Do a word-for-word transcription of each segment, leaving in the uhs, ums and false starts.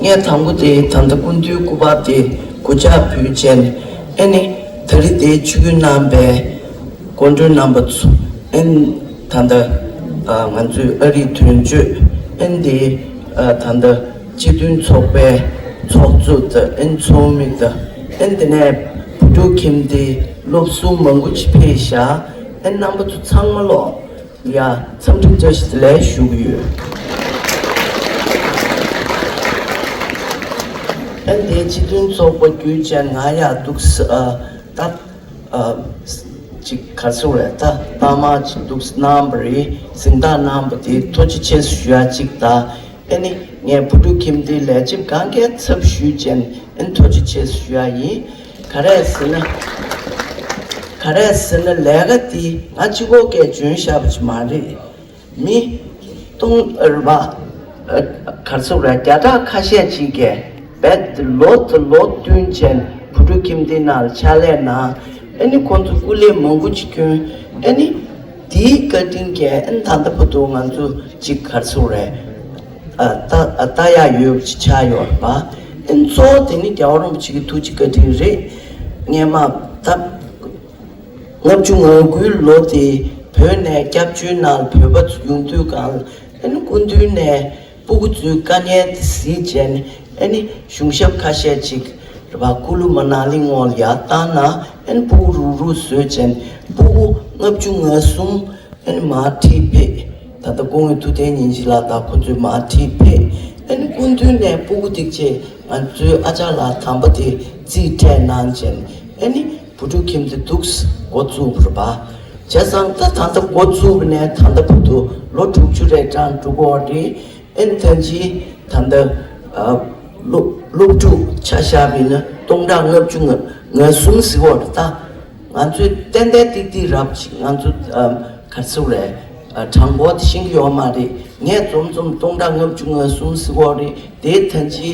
ངས་དང་པོ་དེ་ད་ལྟ་སྐུ་མདུན་སྐུ་པར་དེ་སྒོ་ཕྱག་ཕུལ་བྱས་ནས། ཨེ་ནི་ད་རེས་དེ་ཆིབས་བསྒྱུར་གནང་པའི་སྐུ་མགྲོན་རྣམ་པ་ཚོ། ཨེ་ནི་ད་ལྟ་ང་ཚོའི་ཨ་རིའི་དོན་གཅོད། ཨེ་ནི་དེ་ད་ལྟ་སྤྱི་མཐུན་ཚོགས་པའི་ཚོགས་གཙོ་དང་། ཨེ་ནི་ཚོགས་མི་དང་། ཨེ་ནི་དེ་ནས་བུ་ཕྲུག་ཁྱིམ་སྡེའི་སློབ་ཟུར་མང་པོ་ཅིག་ཕེབས་ཤག་ཨེ་ནི་རྣམ་པ་ཚོ་ཚང་མ་ལོ། ཡ། འཚམས་འདྲི་བཀྲ་ཤིས་བདེ་ལེགས་ཞུ་གི་ཡོད། ཨ་ནི་དེ་སྤྱི་མཐུན་ཚོགས་པ་བརྒྱུད་བྱས་ང་ཡ་འདུག་ས། ཨ། ད། ཨ། ཅིག་ག་རེ་ཟེར་རེད། ད་ཕ་མ་ཅིག་འདུག་ས་གནང་བ་རེད། གཟེངས་རྟགས་གནང་བ་དེ་ཐུགས་རྗེ་ཆེ་ཞུ་ཡ་གཅིག་དང་། ཨ་ནི་ངས་བུ་ཕྲུག་ཁྱིམ་སྡེའི་ལས་བྱེད་གང་གའི་ཚབ་ཞུས་བྱས་ནས། ཨ་ནི་ཐུགས་རྗེ་ཆེ་ཞུ་ཡ་ཡིན། ག་རེ་ཟེར་ན། ག་རེ་ཟེར་ན། ལས་ཀ་འདི་ང་གཅིག་པོ་གིས་འཇོན་བཞག་པ་ཅིག་མ་རེད། མི་སྟོང་ར་བ། ཨ། ག་རེ་ཟེར་ར། བརྒྱ་ཕྲག་ཁ་ཤས་ཅིག་གིས་རྦད་དེ་ལོ་དང་ལོ་བསྟུན་བྱས་བུ་ཕྲུག་ཁྱིམ་སྡེ་ནང་ལ་ཕྱག་ལས་གནང་། ཨ་ནི་ཁོང་ཚོ་སྐུ་ལས་མང་པོ་ཅིག་བསྐྱོན། ཨ་ནི་དེའི་བཀའ་དྲིན་གྱིས། ཨ་ནི་ད་ལྟ་བར་དུ་ང་ཚོ་ཅིག་ག་རེ་ཟེར་ར། ཨ། ལྟ། ཨ། ལྟ་ཡག་ཡོད་པ་ཅིག་ཆགས་ཡོད་རེད་པ། ཨ་ནི་གཙོ་བོ་དེ་ནི་རྒྱལ་བ་རིན་པོ་ཆེ་གི་ཐུགས་རྗེ་བཀའ་དྲིན་རེད། སྔས་མ་ད་ལྔ་བཅུ་ང་དགུའི་ལོ་དེ་བོད་ནས་སྐྱབས་བཅོལ་ནང་བོད་པ་ཚོ་ཡོང་དུས་སྒང་ལ། ཨ་ནི་སྐུ་མདུན་ནས་སྤུ་གུ་ཚོའི་དཀའ་ངལ་དེ་གཟིགས་བྱས་ནས། ཨ་ནི་གཞུང་ཞབས་ཁ་ཤས་ཅིག་རེད་པ། ཀུ་ལུ་མ་ན་ལི་སྔོན་ལ་ཡར་བཏང་ན། ཨ་ནི་སྤུ་གུ་རུག་རུག་བཟོས་བྱས་ནས་སྤུ་གུ་ལྔ་བཅུ་ང་གསུམ། ཨ་ནི་མར་ཁྲིད་ཕེབས། ད་ལྟ་སྐུ་ངོ་ཐུབ་བསྟན་ཉིན་བྱེད་ལགས་དང་ཁོ་ཚོས་མར་ཁྲིད་ཕེབས། ཨ་ནི་སྐུ་མདུན་ནས་སྤུ་གུ་དེ་ཚོས་ང་ཚོའི་ཨ་ཅག་ལགས་དམ་པ་དེ་རྩིས་སྤྲད་གནང་བྱས་ནས། ཨ་ནི་བུ་ཕྲུག་ཁྱིམ་སྡེ་འདུག་སེ་འགོ་བཙུགས་པ་རེད་པ། བྱས་ཙང་ད་ད་ལྟ་འགོ་བཙུགས་པ་ནས་ད་ལྟ་བར་དུ་ལོ་དྲུག་ཅུ་རེ་གྲངས་འགྲོ་གི་ཡོད་རེད། ཨ་ནི་ད་ཅི་ད་ལྟ། ཨ། སློབ། སློབ་ཕྲུག་ཆ་བཞག་པ་ཡིན་ན་སྟོང་ཕྲག་ལྔ་བཅུ་ང་གསུམ་ཟེར་བ་རེད་ད། ང་ཚོས་ཏན་ཏན་ཏིག་ཏིག་རབ་ཅིག་ང་ཚོ། ཨ། ག་རེ་ཟེར་རེད། ཨ། གྲངས་འབོར་དེ་ཤེས་ཀྱི་ཡོད་མ་རེད། ངས་འཛོམས་འཛོམས་སྟོང་ཕྲག་ལྔ་བཅུ་ང་གསུམ་ཟེར་བ་རེད། དེ་ད་ཅི།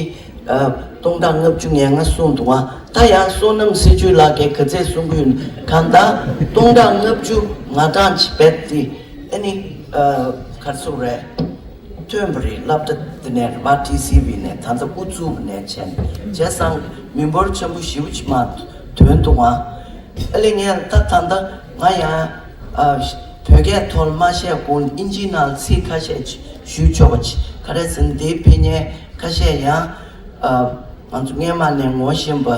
ཨ། སྟོང་ཕྲག་ལྔ་བཅུ་ང་ལྔ་གསུངས་འདུག་ཨ། ད་ཡང་བསོད་ནམས་སྲིད་བྱུས་ལགས་ཀྱིས་ག་ཚད་གསུང་གི་ཡོད། གང་ལྟར་སྟོང་ཕྲག་ལྔ་བཅུ་ང་གྲངས་ཅིག་རྦད་དེ། ཨ་ནི། ཨ། ག་རེ་ཟེར་རེད། ཐོན་པ་རེད། སློབ་གྲྭ་དེ་ནས་རེད་པ། ཊི་སི་ཝི་ནས། ད་ལྟ་དབུ་བཙུགས་པ་ནས་བྱས་ནས། བྱས་ཙང་མི་འབོར་ཆེན་པོ་ཞེ་པོ་ཅིག་མར་ཐོན་འདུག་ཨ། ཨ་ལས་ངས་ད་ད་ལྟ་ང་ཡང་། ཨ། བོད་སྐད་ཐོག་ལ་མ་བཤད་གོང་ལ་དབྱིན་ཇིའི་ནང་ཚིག་ཁ་ཤས་ཅིག་ཞུ་ཆོག་པ་ཅིག་ག་རེ་ཟེར་ན། དེའི་ཕེབས་མཁན་ཁ་ཤས་ཡང་། ཨ། ང་ཚོ་སྔས་མ་ནས་ངོ་ཤེས་པ།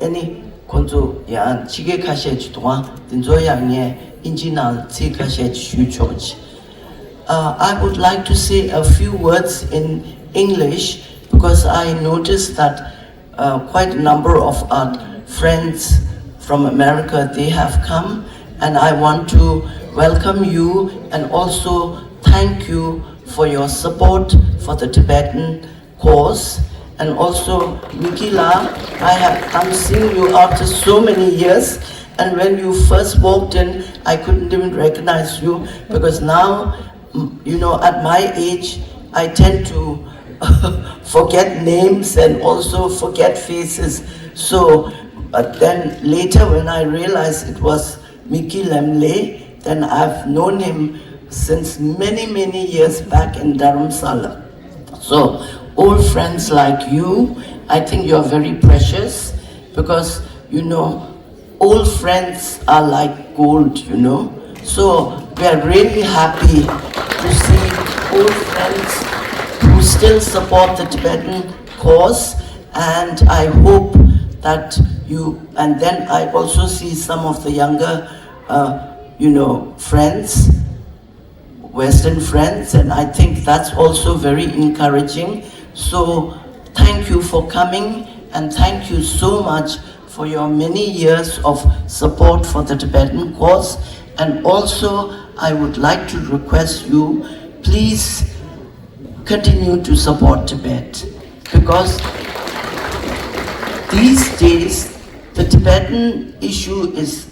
ཨ་ནི་ཁོང་ཚོ་ཡང་ཕྱི་རྒྱལ་ཁ་ཤས་ཅིག་འདུག་ཨ། དེ་ཚོ་ཡང་ངས་དབྱིན་ཇིའི་ནང་ཚིག་ཁ་ཤས་ཅིག་ཞུ་ཆོག་པ་ཅིག Uh, I would like to say a few words in English because I noticed that uh, quite a number of our friends from America, they have come, and I want to welcome you and also thank you for your support for the Tibetan cause. And also, Mikila, I have, I'm seeing you after so many years, and when you first walked in, I couldn't even recognize you because now, mm, you know, at my age, I tend to forget names and also forget faces. So, but then later when I realized it was Mickey Lemley, then I've known him since many, many years back in Dharamsala. So, old friends like you, I think you're very precious because, you know, old friends are like gold, you know. So, we are really happy to see old friends who still support the Tibetan cause, and I hope that you, and then I also see some of the younger, uh, you know, friends, Western friends, and I think that's also very encouraging. So thank you for coming, and thank you so much for your many years of support for the Tibetan cause. And also, I would like to request you, please continue to support Tibet, because these days the Tibetan issue is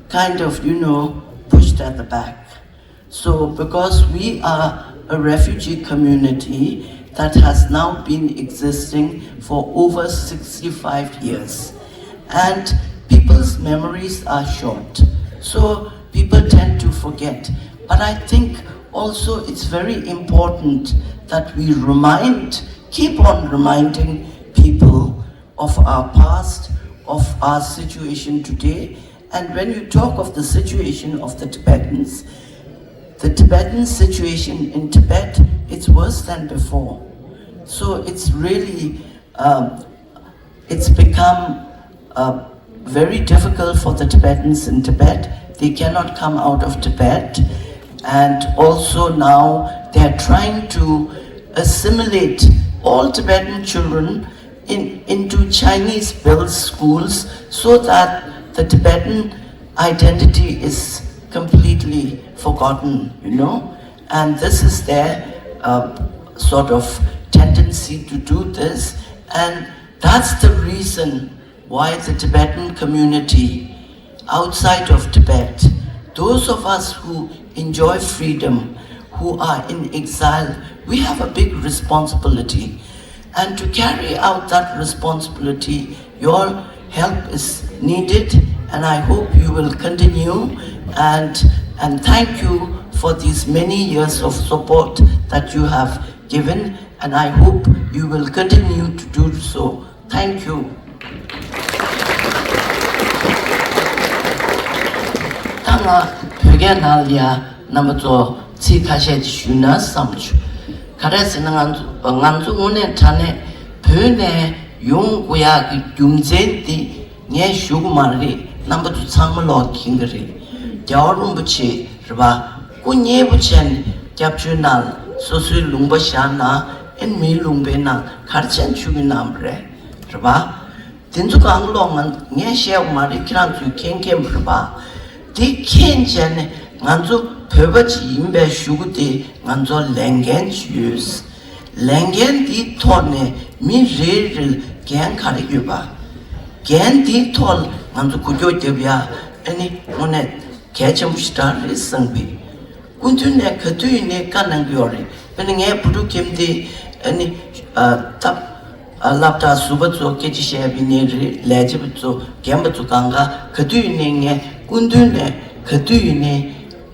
kind of, you know, pushed at the back. So, because we are a refugee community that has now been existing for over sixty-five years, and people's memories are short, so people tend to forget. But I think also it's very important that we remind Keep on reminding people of our past, of our situation today. And when you talk of the situation of the Tibetans, the Tibetan situation in Tibet, it's worse than before. So it's really, um, it's become uh, very difficult for the Tibetans in Tibet. They cannot come out of Tibet. And also now they're trying to assimilate all Tibetan children in, into Chinese built schools so that the Tibetan identity is completely forgotten, you know. And this is their uh, sort of tendency to do this. And that's the reason why the Tibetan community outside of Tibet, those of us who enjoy freedom, who are in exile, we have a big responsibility. And to carry out that responsibility, your help is needed, and I hope you will continue. And, and thank you for these many years of support that you have given, and I hope you will continue to do so. Thank you. ད་ང་བོད་སྐད་ནང་ལ་ཡ་རྣམ་པ་ཚོ་ཚིག་ཁ་ཤས་ཅིག་ཞུས་ན་བསམ་བྱུང་། ག་རེ་ཟེར་ན་ང་ཚོ་ང་ཚོ་དངོས་གནས་དྲང་གནས་བོད་ནས་ཡོང་དགོས་ཡག་གི་རྒྱུ་མཚན་འདི་ངས་ཞུ་གི་མ་རེད། རྣམ་པ་ཚོ་ཚང་མ་ལོག་མཁྱེན་གི་རེད། རྒྱལ་བ་རིན་པོ་ཆེ་རེད་པ། སྐུ་མཉེལ་པོ་བྱས་ནས་སྐྱབས་བཅོལ་ནང་སོ་སོའི་ལུང་པ་བཞག་ན་ཨེ་མིའི་ལུང་པའི་ནང་ག་རེ་བྱས་ནས་བཞུགས་ཀྱི་གནང་བ་རེད། རེད་པ། དེ་ཚོ་གང་ལོག་ང་ངས་བཤད་དགོས་མ་རེད། ཁྱེད་རང་ཚོས་མཁྱེན་མཁྱེན་པ་རེད་པ། དེ་མཁྱེན་བྱས་ནས་ང་ཚོ་བོད་པ་ཅིག་ཡིན་པའི་གཞུག་གུ་དེ་ང་ཚོ་ལས་འགན་ཅིག་ཡོད། ལས་འགན་འདིའི་ཐོག་ནས་མི་རེ་རེ་ལ་འགན་ག་རེ་ཡོད་པ། འགན་འདིའི་ཐོག་ལ་ང་ཚོ་འགུལ་སྐྱོད་རྒྱབ་ཡ་ཨ་ནི་དངོས་གནས་གལ་ཆེན་པོ་ཞིག་རང་རེད་བསམ་གི། སྐུ་མདུན་ནས་ག་དུས་ཡིན་ནའི་བཀའ་གནང་གི་ཡོད་རེད། དཔེར་ན་ངས་བུ་ཕྲུག་ཁྱིམ་སྡེ་ཨ་ནི་ཨ་སྟབས་ཨ་སློབ་གྲྭ་ཟུར་པ་ཚོ་སྐད་ཆ་བཤད་པ་ཡིན་ནའི་རེད། ལས་བྱེད་པ་ཚོ་རྒན་པ་ཚོ་གང་ག་ག་དུས་ཡིན་ནའི་ངས་སྐུ་མདུན་ནས་ག་དུས་ཡིན་ནའི་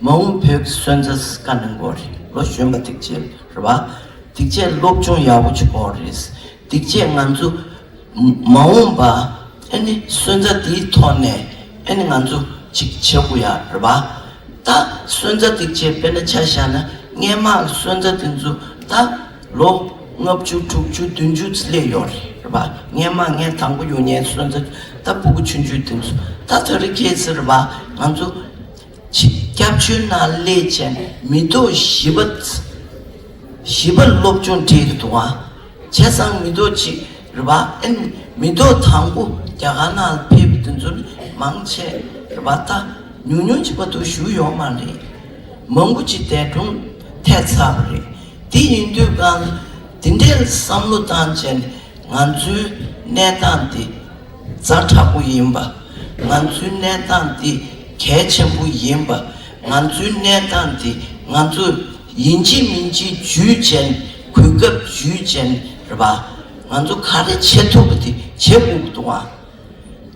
མ་འོངས་བོད་ཀྱི་སོན་རྩ་བཀའ་གནང་གི་ཡོད་རེད། ལོ་གཞོན་པ་ཐེག་ཆེན་རེད་པ། དེ་བྱས་སློབ་སྦྱོང་ཡག་པོ་བྱེད་དགོས་རེད། དེ་བྱས་ང་ཚོ་མ་འོངས་པ་ཨ་ནི་སོན་རྩ་དེའི་ཐོག་ནས་ཨ་ནི་ང་ཚོ་ཅིག་བྱེད་དགོས་ཡ་རེད་པ། ད་སོན་རྩ་དེ་བྱས་དཔེར་ན་ཆ་བཞག་ན་སྔས་མ་སོན་རྩ་དེ་ཚོ་ད་ལོ་ལྔ་བཅུ་དྲུག་ཅུ་བདུན་ཅུ་ཙམ་སླེབས་ཡོད་རེད་པ། སྔས་མ་ངས་དང་པོ་ཡོང་མཁན་སོན་རྩ་ད་ཕྲུ་གུ་ཆུང་ཆུང་དེ་ཚོ་ད་ད་རེས་ཁྱེད་ཚོ་རེད་པ། ང་ཚོ་ཕྱི་སྐྱབས་བཅོལ་ནང་སླེབས་བྱས་མི་ཐོག་བཞི་པ། བཞི་པ་སློབ་སྦྱོང་སྤྲད་ཀྱི་འདུག་ཨ། བྱས་ཙང་མི་ཐོག་གཅིག་རེད་པ། ཨེ་མི་ཐོག་དང་པོ་རྒྱ་གར་ནང་ལ་ཕེབས་པ་དེ་ཚོ་ནི་མང་ཆེ་རེད་པ། ད་ཉུང་ཉུང་གཅིག་པ་འདུག་བཞུགས་ཡོད་མ་རེད། མང་པོ་ཅིག་འདས་གྲོངས་ཐལ་ཚར་བ་རེད། དེ་ཡིན་དུས་གང་དེ་འདྲའི་བསམ་བློ་བཏང་བྱས་ནས་ང་ཚོའི་གནས་སྟངས་དེ་ཛ་དྲག་པོ་ཡིན་པ། ང་ཚོའི་གནས་སྟངས་དེ་གལ་ཆེན་པོ་ཡིན་པ། ང་ཚོའི་གནས་སྟངས་དེ་ང་ཚོ་ཡིན་གཅིག་མིན་གཅིག་ཇུས་བྱས་ནས་གོ་སྐབས་ཇུས་བྱས་ནས་རེད་པ། ང་ཚོ་ག་རེ་བྱེད་ཐུབ་པ་དེ་བྱེད་དགོས་ཀྱི་འདུག་ཨ།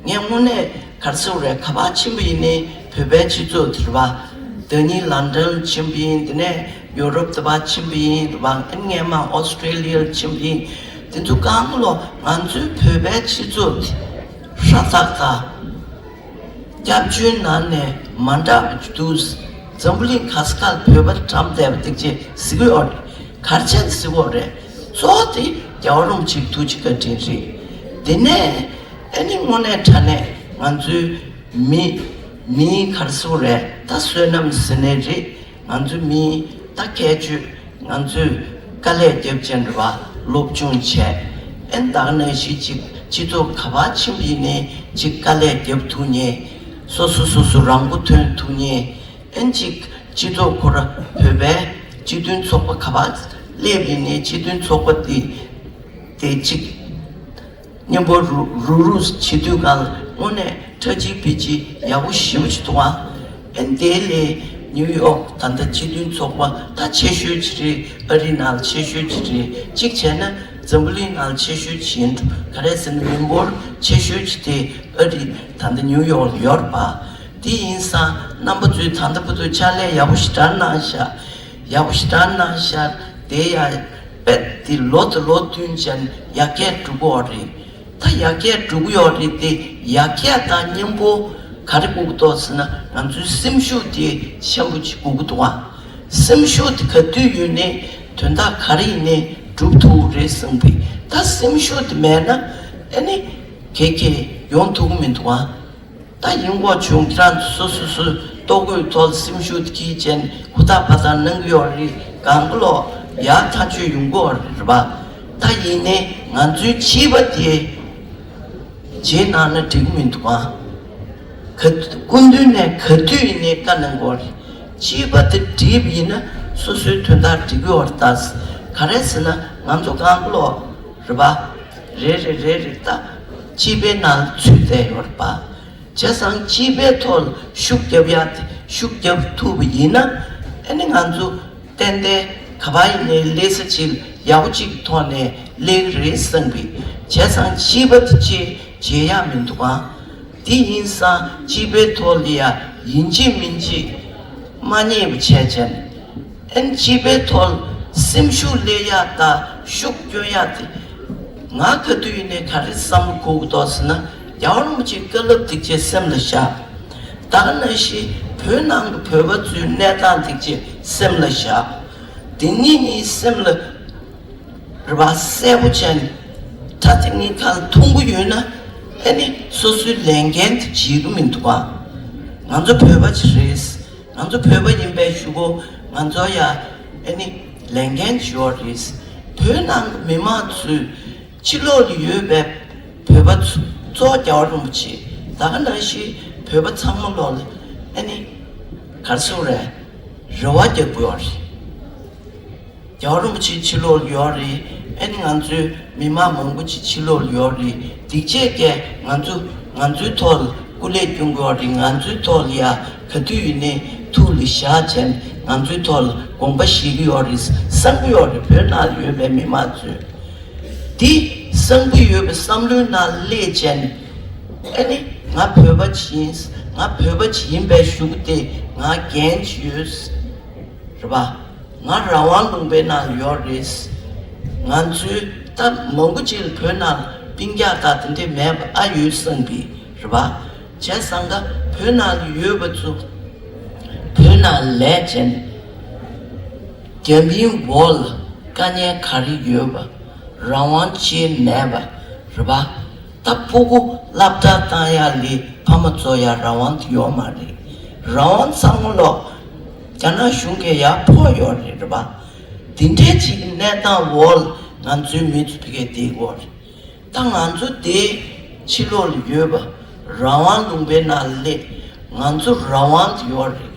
ངས་དངོས་གནས་ག་རེ་ཟེར་དགོས་རེད། ག་པར་ཕྱིན་པ་ཡིན་ནའི་བོད་པའི་སྤྱི་ཚོགས་དེ་རེད་པ། ཟླ་ཉིན་ལན་ཌན་ཕྱིན་པ་ཡིན། དེ་ནས་ཡོ་རོབ་དེ་པར་ཕྱིན་པ་ཡིན་རེད་པ། ཨ་ནི་སྔས་མ་ཨོ་སི་ཀྲེ་ལི་ཡར་ཕྱིན་པ་ཡིན། དེ་ཚོ་གང་ལོ་ང་ཚོའི་བོད་པའི་སྤྱི་ཚོགས་དེ་ཧྲ་ཐག་ཐག་སྐྱབས་བཅོལ་ནང་ནས་མ་འདྲ་བ་འདུག་འཛམ་བུ་གླིང་ག་ས་ག་ལ་བོད་པ་འགྲམ་བསྡད་པ་ཐེག་ཆེན་གཟིགས་ཡོད་རེད། ག་རེ་བྱས་ནས་གཟིགས་ཡོད་རེད། གཙོ་བོ་དེ་རྒྱལ་བ་རིན་པོ་ཆེའི་ཐུགས་རྗེ་བཀའ་དྲིན་རེད། དེ་ནས་ཨ་ནི་དངོས་གནས་དྲང་གནས་ང་ཚོའི་མི་མི་ག་རེ་ཟེར་དགོས་རེད། ད་བསོད་ནམས་ཟེར་ནའི་རེད། ང་ཚོ་མི་ད་སྐད་ཅིག་ང་ཚོས་དཀའ་ལས་རྒྱབ་ཅན་རེད་པ། སློབ་སྦྱོང་བྱས། ཨེ་ད་ག་ནང་བཞིན་ཅིག་སྤྱི་ཚོགས་ག་པར་ཕྱིན་པ་ཡིན་ནའི་ཅིག་དཀའ་ལས་རྒྱབ་ཐུབ་མཁན། སོ་སོ་སོ་སོ་རང་མགོ་ཐོན་ཐུབ་མཁན། ཨེ་ཅིག་སྤྱི་ཚོགས་ཁོ་ར་བོད་པའི་སྤྱི་མཐུན་ཚོགས་པ་ག་པར་སླེབས་ཡིན་ནའི་སྤྱི་མཐུན་ཚོགས་པ་དེ་དེ་ཅིག་མཉམ་པོ་རུ་རུ་རུ་བྱེད་དུས་གང་ལ་དངོས་གནས་ཁྲ་ཆིལ་པི་ཆིལ་ཡག་པོ་ཞེ་པོ་ཅིག་འདུག་ཨ། ཨེ་དེ་ལས་ནིའུ་ཡོག་ད་ལྟ་སྤྱི་མཐུན་ཚོགས་པ་ད་ཆེ་ཤོས་ཅིག་རེད། ཨ་རི་ནང་ལ་ཆེ་ཤོས་ཅིག་རེད། གཅིག་བྱས་ན་འཛམ་བུ་གླིང་ནང་ལ་ཆེ་ཤོས་ཅིག་ཡིན་འགྲོ། ག་རེ་ཟེར་ན་མི་འབོར་ཆེ་ཤོས་ཅིག་དེ་ཨ་རི་ད་ལྟ་ནིའུ་ཡོག་ལ་ཡོད་རེད་པ། དེ་ཡིན་ཙང་རྣམ་པ་ཚོས་ད་ལྟ་བར་དུ་ཕྱག་ལས་ཡག་པོ་ཞེ་དྲག་གནང་ཤག་ཡག་པོ་ཞེ་དྲག་གནང་ཤག་དེ་ཡང་ དེ་ལོ་དང་ལོ་བསྟུན་བྱས་ནས་ཡར་རྒྱས་འགྲོ་གི་ཡོད་རེད། ད་ཡར་རྒྱས་འགྲོ་གི་ཡོད་རེད་དེ། ཡར་རྒྱས་དང་མཉམ་པོ་ག་རེ་དགོས་ཀྱི་འདུག་ཟེར་ན། ང་ཚོའི་སེམས་ཤུགས་དེ་ཆེན་པོ་ཅིག་དགོས་ཀྱི་འདུག་ཨ། སེམས་ཤུགས་དེ་ག་དུས་ཡོད་ནའི་དོན་དག་ག་རེ་ཡིན་ནའི་འགྲུབ་ཐུབ་ཀྱི་རེད་བསམ་གི། ད་སེམས་ཤུགས་དེ་མེད་ན་ཨ་ནི་ག་གེ་ཡོང་ཐུབ་ཀྱི་མི་འདུག་ཨ། ད་ཡིན་དགོས་བྱུང་། ཁྱེད་རང་ཚོ་སོ་སོ་སོའི་ལྟོ་གོས་ཐོག་ལ་སེམས་ཤུགས་དེ་འཁྱེར་བྱས་ནས་ཧུར་ཐག་འབད་ཐག་གནང་གི་ཡོད་རེད། གང་ག་ལོག་ཡར་ཐག་ཆོད་ཡོང་གི་ཡོད་རེད་པ། ད་ཡིན་ནའི་ང་ཚོའི་བྱིས་པ་དེ་རྗེས་གནང་ན་འགྲིག་གི་མི་འདུག་ཨ། ག་སྐུ་མདུན་ནས་ག་དུས་ཡིན་ནའི་བཀའ་གནང་དགོས་རེད། བྱིས་པ་དེ་འགྲིག་པ་ཡིན་ན་སོ་སོའི་དོན་དག་འགྲིག་གི་ཡོད་རེད། ད་ག་རེ་ཟེར་ན་ང་ཚོ་གང་ག་ལོག་རེད་པ། རེ་རེ་རེ་རེ་ད་བྱིས་པའི་ནང་ལ་ཚུད་བསྡད་ཡོད་རེད་པ། བྱས་ཙང་བྱིས་པའི་ཐོག་ལ་ཤུགས་རྒྱབ་ཡ་དེ་ཤུགས་རྒྱབ་ཐུབ་པ་ཡིན་ན་ཨ་ནི་ང་ཚོ་ཏན་ཏན་ག་པར་ཡིན་ནའི་སླེབས་ས་ཅིག་ཡག་པོ་ཅིག་གི་ཐོག་ནས་སླེབས་ཀྱི་རེད་བསམ་གི། བྱས་ཙང་བྱིས་པ་དེ་ཅིག་བརྗེད་ཡ་མི་འདུག་ཨ། དེ་ཡིན་ཙང་བྱིས་པའི་ཐོག་ལ་ཡ་ཡིན་གཅིག་མིན་གཅིག་མ་ཉེས་པ་བྱས་བྱས་ནས། ཨན་བྱིས་པའི་ཐོག་སེམས་ཤུགས་སླེབས་ཡག་དང་ཤུགས་སྐྱོན་ཡག་དེ། ང་ག་དུས་ཡིན་ནའི་ག་རེ་བསམ་བློ་འཁོར་གྱི་འདུག་ཟེར་ན། རྒྱལ་བ་རིན་པོ་ཆེའི་བཀའ་སློབ་དེ་ཅིག་སེམས་ལ་བཞག་ད་ག་ནང་བཞིན་བོད་ནང་གི་བོད་པ་ཚོའི་གནས་སྟངས་དེ་ཅིག་སེམས་ལ་བཞག་དེ་གཉིས་གཉིས་སེམས་ལ་རེ་བ་གསལ་པོ་བྱས་ནས་ད་དེ་གཉིས་ཁ་ལ་ཐུག་གི་ཡོད་ན། ཨ་ནི་སོ་སོའི་ལས་འགན་དེ་བྱེད་ཀྱི་མི་འདུག་ག་ང་ཚོ་བོད་པ་ཅིག་རེད། ང་ཚོ་བོད་པ་ཡིན་པའི་གཞུག་གུ་ང་ཚོ་ཡ་ཨ་ནི་ལས་འགན་ཞུ་བ་རེད། བོད་ནང་གི་མི་མང་ཚོས་ཕྱི་ལོགས་ལ་ཡོད་པའི་བོད་པ་ཚོ་གཙོ་བོ་རྒྱལ་བ་རིན་པོ་ཆེ་ད་ག་ནང་བཞིན་བོད་པ་ཚང་མ་ལོག་ལ་ཨ་ནི་ག་རེ་ཟེར་དགོས་རེད། རེ་བ་རྒྱག་དགོས་པ་རེད། རྒྱལ་བ་རིན་པོ་ཆེ་ཕྱི་ལོགས་ལ་ཡོད་རེད། ཨ་ནི་ང་ཚོའི་མི་མང་མང་པོ་ཅིག་ཕྱི་ལོགས་ལ་ཡོད་རེད། དེ་བྱས་ཀྱི་ང་ཚོ་ང་ཚོའི་ཐོག་ལ་སྐུ་ལས་སྐྱོན་དགོས་པ་རེད། ང་ཚོའི་ཐོག་ལ་ཡ་ག་དུས་ཡིན་ནའི་ཐུགས་ལ་བཞག་བྱས་ནས་ང་ཚོའི་ཐོག་ལ་དགོངས་པ་བཞེས་ཀྱི་ཡོད་རེད་བསམ་གྱི་ཡོད་རེད། བོད་ནང་ལ་ཡོད་པའི་མི་མང་ཚོས་དེ་བསམ་གྱི་ཡོད་པའི་བསམ་བློའི་ནང་སླེབས་བྱས་ནས། ཨ་ནི་ང་བོད་པ་ཅིག་ཡིན། ང་བོད་པ་ཅིག་ཡིན་པའི་གཞུག་གུ་དེ་ང་འགན་ཅིག་ཡོད། རེད་པ། ང་རང་དབང་ལུང་པའི་ནང་ཡོད་རེད། ང་ཚོའི་ད་མང་པོ་ཅིག་ལ་བོད་ནང་ལ་སྤུན་ཀྱག་དང་དེ་འདྲས་མེད་པ་ཨ་ཡོད་བསམ་གི་རེད་པ། བྱས་ཙང་ཀ་བོད་ནང་ལ་ཡོད་པ་ཚོ་བོད་ནང་ལས་བྱས་ནས་རྒྱ་མིའི་འོག་ལ་དཀའ་ངལ་ག་རེ་ཡོད་པ། རང་དབང་ཅིག་མེད་པ་རེད་པ། ད་སྤུ་གུ་སློབ་གྲྭ་བཏང་ཡག་ལས་ཕ་མ་ཚོ་ཡ་རང་དབང་དེ་ཡོད་མ་རེད། རང་དབང་ཚང་མ་ལོག་རྒྱ་ནག་གཞུང་གིས་ཡར་ཕོག་ཡོད་རེད་རེད་པ། དེ་འདྲའི་ཅིག་གི་གནས་སྟངས་འོག་ལ་ང་ཚོའི་མི་ཚོ་ཕ་གིར་བསྡད་ཡོད་རེད། ད་ང་ཚོ་དེ་ཕྱི་ལོགས་ལ་ཡོད་པ་རང་དབང་ལུང་པའི་ནང་སླེབས། ང་ཚོ་རང་དབང་དེ་ཡོད་རེད།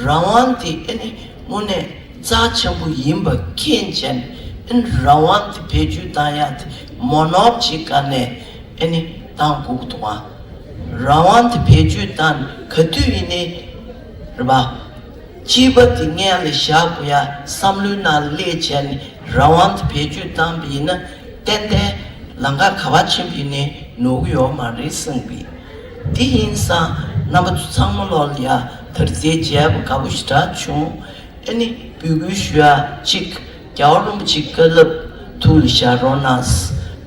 རང་དབང་དེ་ཨ་ནི་དངོས་གནས་རྩ་ཆེན་པོ་ཡིན་པ་མཁྱེན་བྱས་ནས་ཨ་ནི་རང་དབང་དེ་བེད་སྤྱོད་བཏང་ཡག་དེ་མོ་ནོབ་ཅིག་ག་ནས་ཨ་ནི་བཏང་དགོས་ཀྱི་འདུག་ག་རང་དབང་དེ་བེད་སྤྱོད་བཏང་ག་དུས་ཡིན་ནའི་རེད་པ། སྤྱི་པ་དེ་སྔོན་ལ་བཞག་དགོས་ཡ་བསམ་བློའི་ནང་སླེབས་བྱས་ནས་རང་དབང་དེ་བེད་སྤྱོད་བཏང་པ་ཡིན་ན་ཏན་ཏན་ལམ་ཁ་ག་པར་ཕྱིན་པ་ཡིན་ནའི་ནོར་གི་ཡོད་མ་རེད་བསམ་གི། དེ་ཡིན་ཙང་རྣམ་པ་ཚོ་ཚང་མ་ལོག་ལ་ཡ་དར་རྩེ་མཇལ་བ་དགའ་པོ་ཞེ་དྲག་བྱུང་། ཨ་ནི་འབོད་སྐུལ་ཞུ་ཡ་གཅིག་རྒྱལ་བ་རིན་པོ་ཆེའི་བཀའ་སློབ་ཐུགས་ལ་བཞག་རོགས་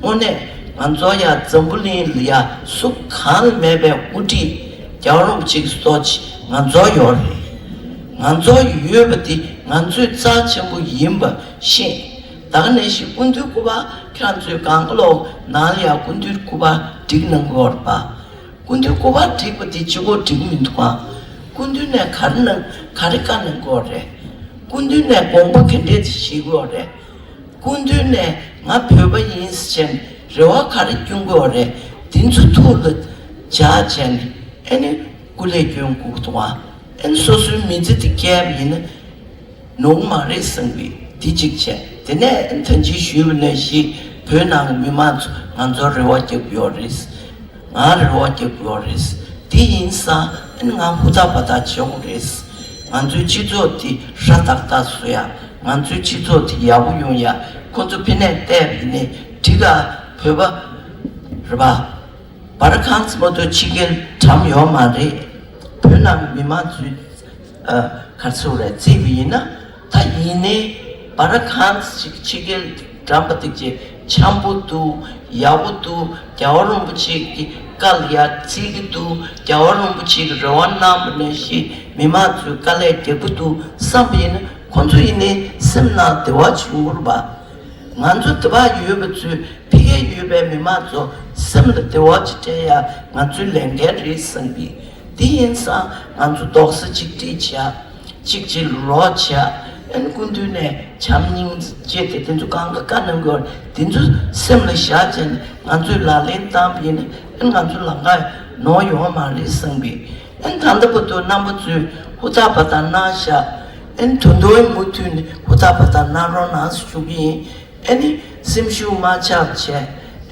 གནང་། དངོས་གནས་ང་ཚོ་ཡ་འཛམ་བུ་གླིང་ལ་ཡ་སུ་གང་ལ་མེད་པའི་དབུ་ཁྲིད་རྒྱལ་བ་རིན་པོ་ཆེ་གི་སོགས་ཅིག་ང་ཚོ་ཡོད་རེད། ང་ཚོ་ཡོད་པ་དེ་ང་ཚོས་རྩ་ཆེན་པོ་ཡིན་པ་ཤེས། ད་ག་ནང་བཞིན་སྐུ་མདུན་སྐུ་པར་ཁྱེད་རང་ཚོས་གང་ག་ལོག་ནང་ལ་ཡ་སྐུ་མདུན་སྐུ་པར་བསྒྲིགས་གནང་གི་ཡོད་རེད་པ། སྐུ་མདུན་སྐུ་པར་བསྒྲིགས་པ་དེ་གཅིག་པོ་འགྲིག་མི་འདུག་ག་སྐུ་མདུན་ནས་ག་རེ་གནང་ག་རེ་བཀའ་གནང་དགོས་རེད། སྐུ་མདུན་ནས་དགོངས་པ་ག་འདྲས་ཞུ་དགོས་རེད། སྐུ་མདུན་ནས་ང་བོད་པ་ཡིན་ཟེར་རེ་བ་ག་རེ་སྐྱོན་དགོས་རེད། དེ་ཚོ་ཐུགས་ལ་འཇགས་བྱས་ནས་ཨ་ནི་སྐུ་ལས་སྐྱོན་དགོས་འདུག་ག་ཨ་ནི་སོ་སོའི་མི་ཚེ་དེ་བསྐྱལ་བ་ཡིན་ན། ནོར་མ་རེད་བསམ་པའི་འདི་གཅིག་བྱས། དེ་ནས་ད་ཅི་ཞུས་པ་ནང་བཞིན་བོད་ནང་གི་མི་མང་ཚོ་ང་ཚོར་རེ་བ་རྒྱབ་ཡོད་རེད། ང་རེ་བ་རྒྱབ་ཡོད་རེད། དེ་ཡིན་ཙང་ང་ཧུར་ཐག་འབད་ཐག་བྱེད་དགོས་རེད། ང་ཚོའི་སྤྱི་ཚོགས་འདི་སྲ་ཐག་ཐག་བཟོ་ཡ། ང་ཚོའི་སྤྱི་ཚོགས་འདི་ཡག་པོ་ཡོང་ཡ། ཁོང་ཚོ་ཕི་ནས་བལྟས་པ་ཡིན་ནའི་འགྲིག་ག་བོད་པ་རེད་པ། བར་གང་ཙམ་མ་གཏོགས་ཕྱི་རྒྱལ་གྲམ་ཡོད་མ་རེད། བོད་ནང་གི་མི་མང་ཚོས་ཨ་ག་རེ་ཟེར་དགོས་རེད། བརྩིས་པ་ཡིན་ན་ད་ཡིན་ནའི་ བ་ར་གང་ཞིག་ཕྱི་རྒྱལ་འགྲམ་པ་དེ་ཅེ་འཆམ་པོ་འདུག་ཡག་པོ་འདུག་རྒྱལ་བ་རིན་པོ་ཆེ་གི་བཀའ་ལ་ཡ་བརྩི་གི་འདུག་རྒྱལ་བ་རིན་པོ་ཆེ་གི་རེ་བ་གནང་བ་ནང་བཞིན་མི་མང་ཚོའི་དཀའ་ལས་རྒྱག་གི་འདུག་བསམ་པ་ཡིན་ན་ཁོང་ཚོ་ཡིན་ནའི་སེམས་ནང་བདེ་བ་བྱུང་བར་བ། ང་ཚོ་དེ་བ་ཡོད་པ་ཚོས་ཕི་གེ་ཡོད་པའི་མི་མང་ཚོ་སེམས་ལ་བདེ་བ་ཅིག་སྤྲད་ཡ་ང་ཚོའི་ལས་འགན་རེད་བསམ་གི། འདི་ཡིན་ཙང་ང་ཚོ་རྡོག་རྩ་གཅིག་སྒྲིལ་བྱ། གཅིག་གཅིག་ལ་རོགས་བྱ། ཨན་སྐུ་མདུན་ནས་བྱམས་སྙིང་རྗེ་དེ་དེ་ཚོ་གང་ག་བཀའ་གནང་དགོས་དེ་ཚོ་སེམས་ལ་བཞག་བྱས་ནས་ང་ཚོས་ལག་ལེན་བསྟར་བ་ཡིན་ན་ཨན་ང་ཚོ་ལམ་ཁ་ནོར་ཡོང་བ་མ་རེད་བསམ་གི། ཨན་ད་ལྟ་བར་དུ་རྣམ་པ་ཚོས་ཧུར་ཐག་པ་དང་གནང་བཞག་ཨན་ད་དུང་མུ་མཐུད་ནས་ཧུར་ཐག་པ་དང་གནང་རོགས་གནང་ཞུ་གི་ཡིན། ཨ་ནི་སེམས་ཤུགས་མ་ཆག་བྱས།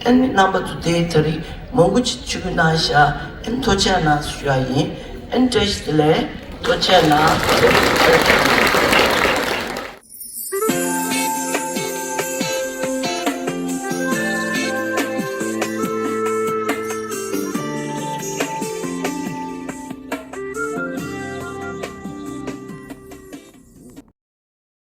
ཨ་ནི་རྣམ་པ་ཚོ་དེའི་ད་རིང་མང་པོ་ཅིག་བཅུག་གནང་ཤག་ཨ་ནི་ཐུགས་རྗེ་གནང་ཞུ་ཡ་ཡིན། ཨ་ནི་བཀྲ་ཤིས་བདེ་ལེགས། ཐུགས་རྗེ་གནང་།